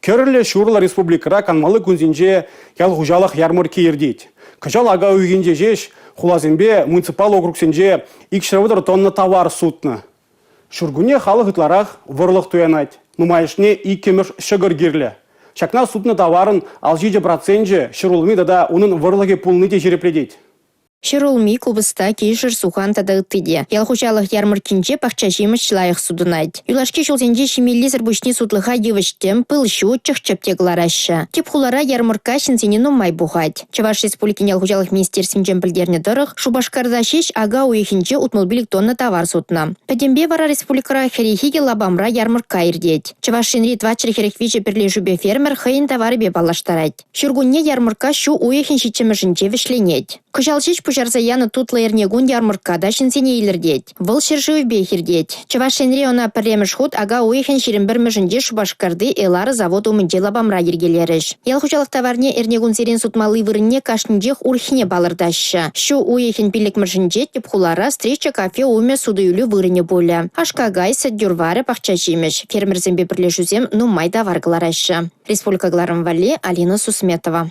Кӗрлӗ-ҫурлӑ республикӑра канмалли кунсенче ял хуҫалӑх ярмӑркки иртет. Кӑҫал ака уйӑхӗнче ҫеҫ хуласемпе муниципаллӑ округсенче 230 тонна тавар сутнӑ. Ҫуркунне халӑх ытларах вӑрлӑх туянать, нумайӑшне иккӗмӗш ҫӑкӑр кирлӗ. Ҫакна сутнӑ таварӑн 57 проценчӗ ҫӗрулми тата унӑн вӑрлӑхӗ пулни те ҫирӗплетет. Ҫӗрулми, купӑста, кишӗр, сухан тата ытти те. Ял хуҫалӑх ярмӑрккинче пахча ҫимӗҫ лайӑх сутӑнать. Юлашки ҫулсенче ҫимеллисӗр пуҫне сутлӑха йывӑҫ-тӗм, пыл-ҫу, чӑх-чӗп те кӑлараҫҫӗ. Тӗп хулара ярмӑркка ҫынсене нумай пухать. Чӑваш Республикин ял хуҫалӑх министерствинчен пӗлтернӗ тӑрӑх, Шупашкарта ҫеҫ ака уйӑхӗнче 65 тонна тавар сутнӑ. Пӗтӗмпе вара республикӑра 42 лапамра ярмӑркка иртет. Чӑваш Енри 443 пӗрлешӳпе фермер хӑйӗн таварӗпе паллаштарать. Ҫуркунне ярмӑркка ҫу уйӑхӗн 7-мӗшӗнче вӗҫленет. Кӑҫал ҫеҫ пуҫарса янӑ тутлӑ эрнекун ярмӑркка та ҫынсене илӗртет. Вӑл ҫӗршывӗпех иртет. Чӑваш Енре ӑна пӗрремӗш хут ака уйӑхӗн 21-мӗшӗнче Шупашкарти «Элара» завод умӗнчи лапамра йӗркелерӗҫ. Ял хуҫалӑх таварне эрнекунсерен сутмалли вырӑнне кашнинчех урӑххине палӑртаҫҫӗ. Ҫу уйӑхӗн 5-мӗшӗнче тӗп хулара «Встреча» кафе умӗ суту-илӳ вырӑнӗ пулӗ. Аш-какай, сӗт юр-варӗ, пахча ҫимӗҫ. Фермерсемпе пӗрлешӳсем нумай тавар кӑлараҫҫӗ. Республика кӑларӑм валли Алина Сусметова.